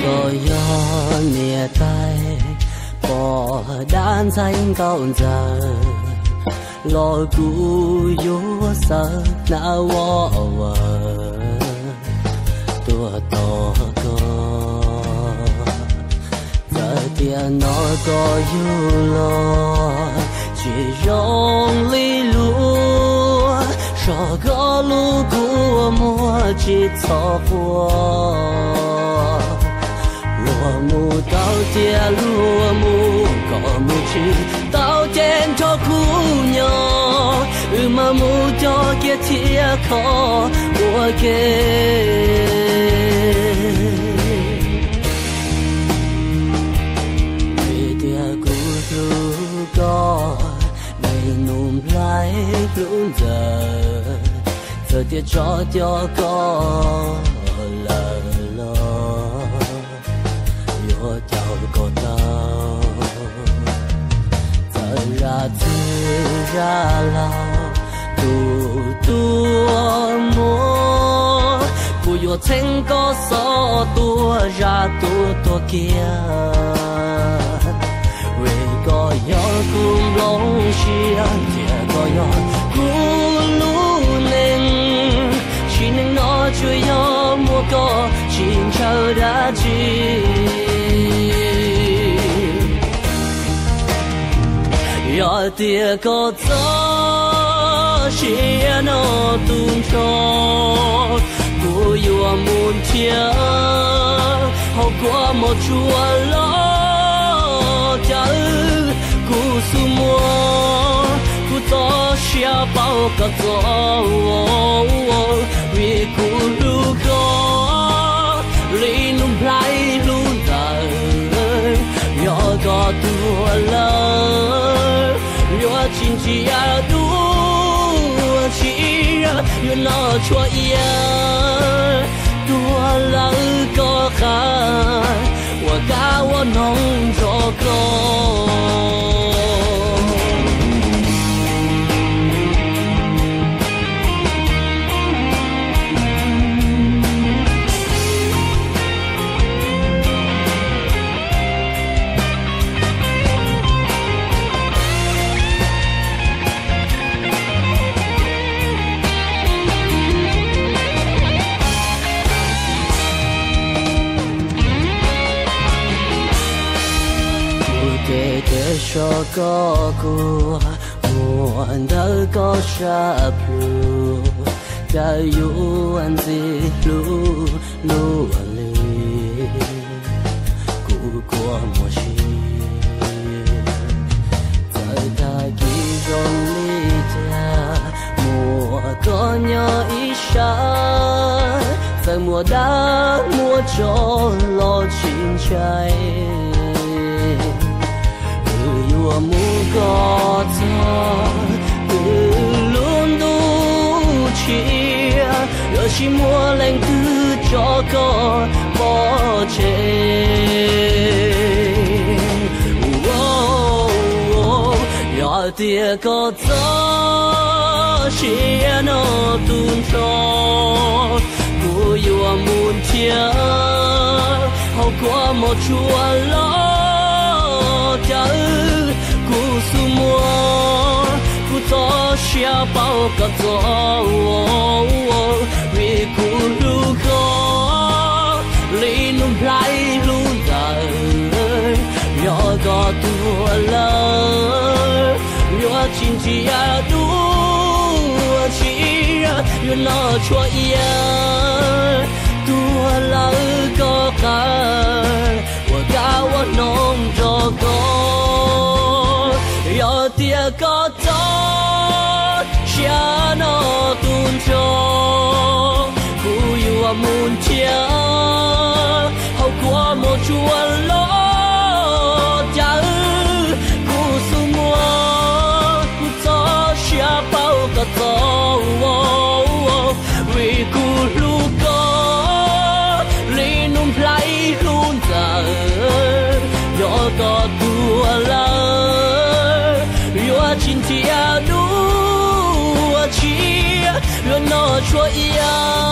Koj yog niam tais pom dab ntxaij nkauj ntxawm, los kuv yuav xaws hnab ua vawm tuaj tos koj. Txawm tiam no koj yug los tsis zoo li luag, soj koj lub kua muag tsis txhob quaj. Luag mus tau tias luag mus, koj mus tsis tau ces nrog kuv nyob, wb mam mus coj kiag thiab kho ua ke. Vim tias kuv hlub koj, me nus nplhaib hlub ntxawm, txawm tias tso cov koj lawm los yuav caum koj tau. Txawm zaj txwg zaj laug tus tuaj mus, kuv yuav txheeb koj xov tuaj zaj tuaj tuag kiag. Vim koj yog kuv nplooj siab, thiab koj yog kuv lub neej. Sim neej no tsuas yog muaj koj, tsis ntshaw dab tsi. Yog tias koj txoj sia no tu nrho, kuv yuav mus nrhiav hauv kua muag tsuas los caw kuv xub muag. Kuv txoj sia paub koj txom, vim kuv hlub koj li nus nplhaib hlub ntxawm. Yog koj tuag lawm, yuav tsis ntsia dua tshiab, yuav noj tshuaj iab tuag lawm koj qab, uas kav ua noog nrog koj. Kuv ces kev so koj kua muag ntawm koj sab plhu, cas yuav ntxim hlub luaj li kuv kua muag si. Txawm tag kis zoo li cas, muaj koj nyob ib sab, txawm muaj dag muaj tsov los tsis ntshai. Wb yuav mus koj txog, wb lub ntuj tshiab, yuav tsis muaj leej twg tso koj pov tseg. Yog tias koj txoj sia no tu nrho, kuv yuav mus nrhiav hauv kua muag tsuas los caw kuv xub muag. Kuv txoj sia paub koj txom, vim kuv hlub koj li nus nplhaib hlub ntxawm. Yog koj tuag lawm, yuav tsis ntsia dua tshiab, yuav noj tshuaj iab tuag lawm koj qab, uas kav ua noog nrog koj. Yog tias koj txoj sia no tu nrho, kuv yuav mus nrhiav hauv kua muag tsuas los caw kuv xub muag. Kuv txoj sia paub koj txom, vim kuv hlub koj li nus nplhaib hlub ntxawm. Yog koj tuag lawm, yuav tsis ntsia dua tshiab, yuav noj tshuaj iab